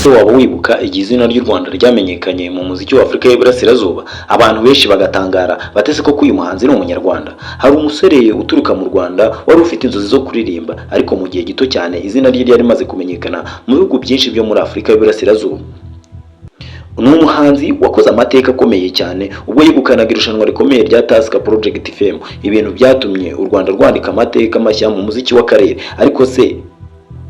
Ese waba wibuka igihe izina ry'u Rwanda ryamenyekanye mu muziki wa Afurika y'Iburasirazuba, abantu benshi bagatangara batese ko uyu muhanzi ni Umunyarwanda? Hari umusore uturuka mu Rwanda wari ufite inzozi zo kuririmba, ariko mu gihe gito cyane izina rye ryari rimaze kumenyekana mu bihugu byinshi byo muri Afurika y'Iburasirazuba. Ni umuhanzi wakoze amateka akomeye cyane ubwo yegukanaga irushanwa rikomeye rya Tusker Project Fame, ibintu byatumye u Rwanda rwandika amateka mashya mu muziki w'akarere. Ariko se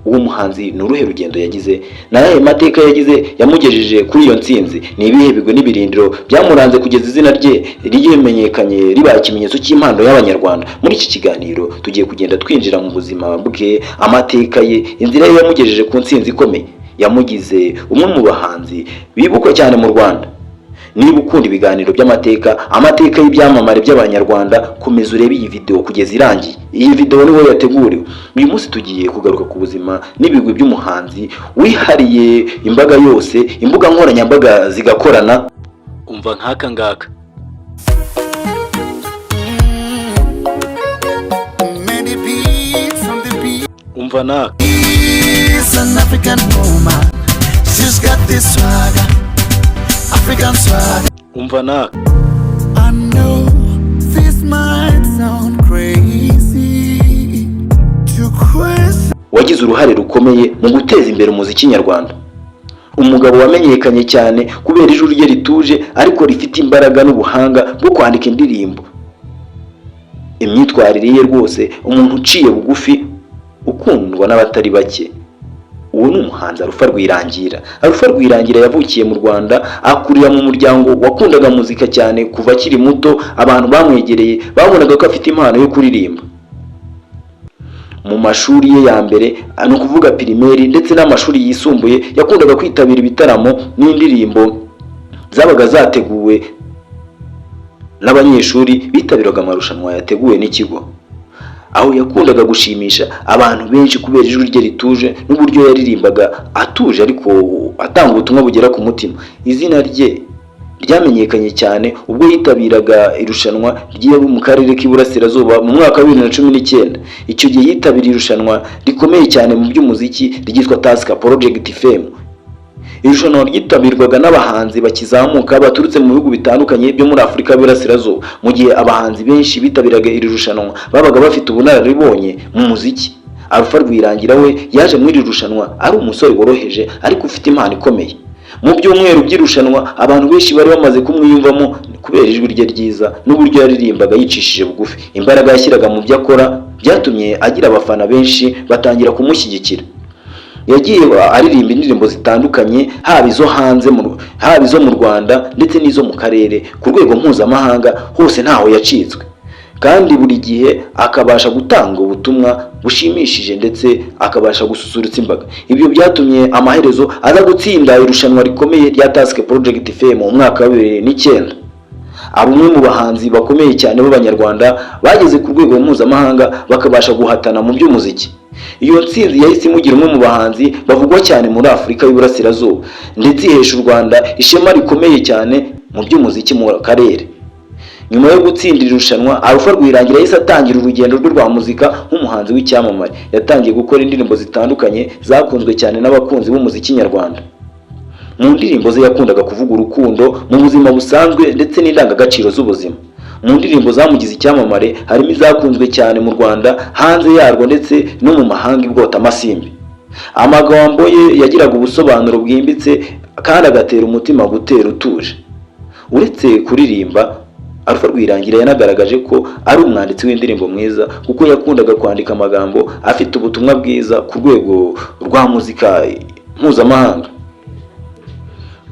uwo muhanzi ni uruhe rugendo yagize? Ni ayahe mateka yagize yamugejeje kuri iyo ntsinzi? Ni ibihe bigwi n'ibirindiro byamuranze kugeza izina rye rimenyekanye, ribaye ikimenyetso cy'impano y'Abanyarwanda? Muri iki kiganiro tugiye kugenda twinjira mu buzima bwe, amateka ye, inzira ye yamugejeje ku ntsinzi ikomeye yamugize umwe mu bahanzi bibukwa cyane mu Rwanda. Niba ukunda ibiganiro by'amateka, amateka y'ibyamamare by'Abanyarwanda, komeza urebe iyi video kugeza irangiye. Iyi video ni wowe yateguriwe. Uyu munsi tugiye kugaruka ku buzima n'ibigwi by'umuhanzi wihariye imbaga yose, imbuga nkoranyambaga zigakorana. Umva nk'aka ngaka. Many beats on the beat. Umva n'aka. She's an African woman. She's got this swagger, African swagger. Umva n'aka. I know this might sound crazy to question. Wagize uruhare rukomeye mu guteza imbere umuziki nyarwanda, umugabo wamenyekanye cyane kubera ijwi rye rituje ariko rifite imbaraga n'ubuhanga bwo kwandika indirimbo, imyitwarire ye rwose, umuntu uciye bugufi ukundwa n'abatari bake. Uwo ni umuhanzi Alpha Rwirangira. Alpha Rwirangira yavukiye mu Rwanda, akurira mu muryango wakundaga muzika cyane. Kuva akiri muto, abantu bamwegereye babonaga ko afite impano yo kuririmba. Mu mashuri ye ya mbere, ni ukuvuga primaire ndetse n'amashuri yisumbuye, yakundaga kwitabira ibitaramo n'indirimbo zabaga zateguwe n'abanyeshuri bitabiraga amarushanwa yateguwe n'ikigo, aho yakundaga gushimisha abantu benshi kubera ijwi rye rituje n'uburyo yaririmbaga atuje ariko atanga ubutumwa bugera ku mutima. Izina rye ryamenyekanye cyane ubwo yitabiraga irushanwa ryo mu karere k'Iburasirazuba mu mwaka wa 2019. Icyo gihe yitabiriye irushanwa rikomeye cyane mu by'umuziki ryitwa Tusker Project Fame, irushanwa ryitabirwaga n'abahanzi bakizamuka baturutse mu bihugu bitandukanye byo muri Afurika y'Iburasirazuba. Mu gihe abahanzi benshi bitabiraga iri rushanwa babaga bafite ubunararibonye mu muziki, Alpha Rwirangira we yaje muri iri rushanwa ari umusore woroheje ariko ufite impano ikomeye. Mu byumweru by'irushanwa, abantu benshi bari bamaze kumwiyumvamo kubera ijwi rye ryiza n'uburyo yaririmbaga yicishije bugufi. Imbaraga yashyiraga mu byo akora byatumye agira abafana benshi batangira kumushyigikira. Yagiye aririmba indirimbo zitandukanye, haba izo hanze, haba izo mu Rwanda ndetse n'izo mu karere, ku rwego mpuzamahanga hose ntaho yacitswe, kandi buri gihe akabasha gutanga ubutumwa bushimishije ndetse akabasha gususurutsa imbaga. Ibyo byatumye amaherezo aza gutsinda irushanwa rikomeye rya Tusker Project Fame mu mwaka wa 2009, aba umwe mu bahanzi bakomeye cyane b'Abanyarwanda bageze ku rwego mpuzamahanga, bakabasha guhatana mu by'umuziki. Iyo ntsinzi yahise imugira umwe mu bahanzi bavugwa cyane muri Afurika y'Iburasirazuba, ndetse ihesha u Rwanda ishema rikomeye cyane mu by'umuziki mu karere. Nyuma yo gutsindira irushanwa, Alpha Rwirangira yahise atangira urugendo rwe rwa muzika nk'umuhanzi w'icyamamare. Yatangiye gukora indirimbo zitandukanye zakunzwe cyane n'abakunzi b'umuziki nyarwanda. Mu ndirimbo ze yakundaga kuvuga urukundo mu buzima busanzwe ndetse n'indangagaciro z'ubuzima. Mu ndirimbo zamugize icyamamare harimo izakunzwe cyane mu Rwanda, hanze yarwo ndetse no mu mahanga, ibwota amasimbi. Amagambo ye yagiraga ubusobanuro bwimbitse kandi agatera umutima gutera utuje. Uretse kuririmba, Alpha Rwirangira yanagaragaje ko ari umwanditsi w'indirimbo mwiza, kuko yakundaga kwandika amagambo afite ubutumwa bwiza ku rwego rwa muzika mpuzamahanga.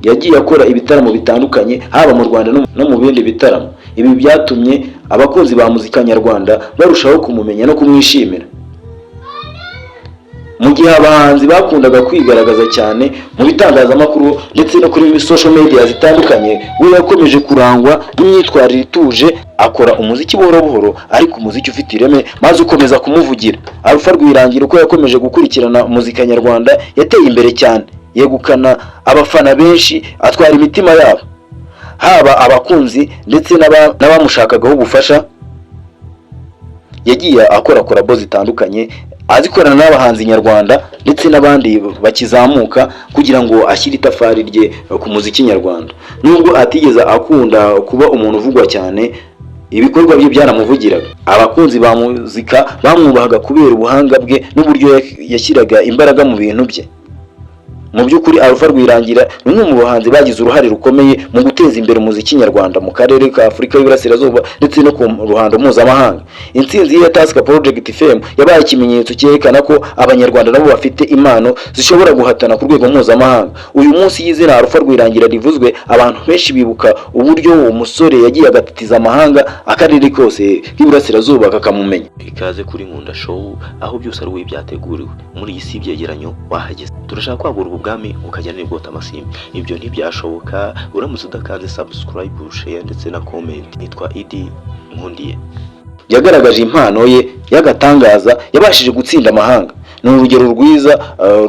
Yagiye akora ibitaramo bitandukanye, haba mu Rwanda no mu bindi bitaramo. Ibi byatumye abakunzi ba muzika nyarwanda barushaho kumumenya no kumwishimira. Mu gihe abahanzi bakundaga kwigaragaza cyane mu bitangazamakuru ndetse no kuri social media zitandukanye, we yakomeje kurangwa n'imyitwarire ituje, akora umuziki buhoro buhoro ariko umuziki ufite ireme, maze ukomeza kumuvugira. Alpha Rwirangira, uko yakomeje gukurikirana muzika nyarwanda, yateye imbere cyane, yegukana abafana benshi, atwara imitima yabo, haba abakunzi ndetse n'abamushakagaho ubufasha. Yagiye akora collabo zitandukanye. Azikorana n'abahanzi nyarwanda ndetse n'abandi bakizamuka kugira ngo ashyire itafari rye ku muziki nyarwanda. Nubwo atigeze akunda kuba umuntu uvugwa cyane, ibikorwa bye byaramuvugiraga. Abakunzi ba muzika bamwubahaga kubera ubuhanga bwe n'uburyo yashyiraga imbaraga mu bintu bye. Mu by'ukuri, Alpha Rwirangira ni umwe mu bahanzi bagize uruhare rukomeye mu guteza imbere umuziki nyarwanda mu karere ka Afurika y'Iburasirazuba ndetse no ku ruhando mpuzamahanga. Intsinzi ye ya Tusker Project Fame yabaye ikimenyetso cyerekana ko Abanyarwanda nabo bafite impano zishobora guhatana ku rwego mpuzamahanga. Uyu munsi, y'izina Alpha Rwirangira rivuzwe, abantu benshi bibuka uburyo uwo musore yagiye agatitiza amahanga, akarere kose k'Iburasirazuba kakamumenya. Ikaze kuri Nkunda Show, aho byose ari wowe byateguriwe. Muri iyi si ibyegeranyo wahageze. Turashaka kwagura ubu bwami ukajya n'ibwota amasimbi. Ibyo ntibyashoboka uramutse udakanze subscribe, share ndetse na comment. Nitwa Idi Nkundiye. Yagaragaje impano ye y'agatangaza, yabashije gutsinda amahanga. Ni urugero rwiza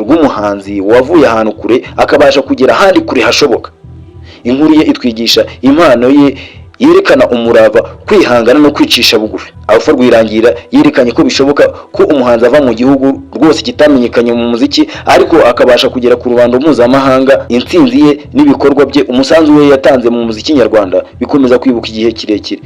rw'umuhanzi wavuye ahantu kure akabasha kugera ahandi kure hashoboka. Inkuru ye itwigisha impano ye, yerekana umurava, kwihangana no kwicisha bugufi. Alpha Rwirangira yerekanye ko bishoboka ko umuhanzi ava mu gihugu rwose kitamenyekanye mu muziki, ariko akabasha kugera ku ruhando mpuzamahanga. Intsinzi ye n'ibikorwa bye, umusanzu we yatanze mu muziki nyarwanda, bikomeza kwibuka igihe kirekire.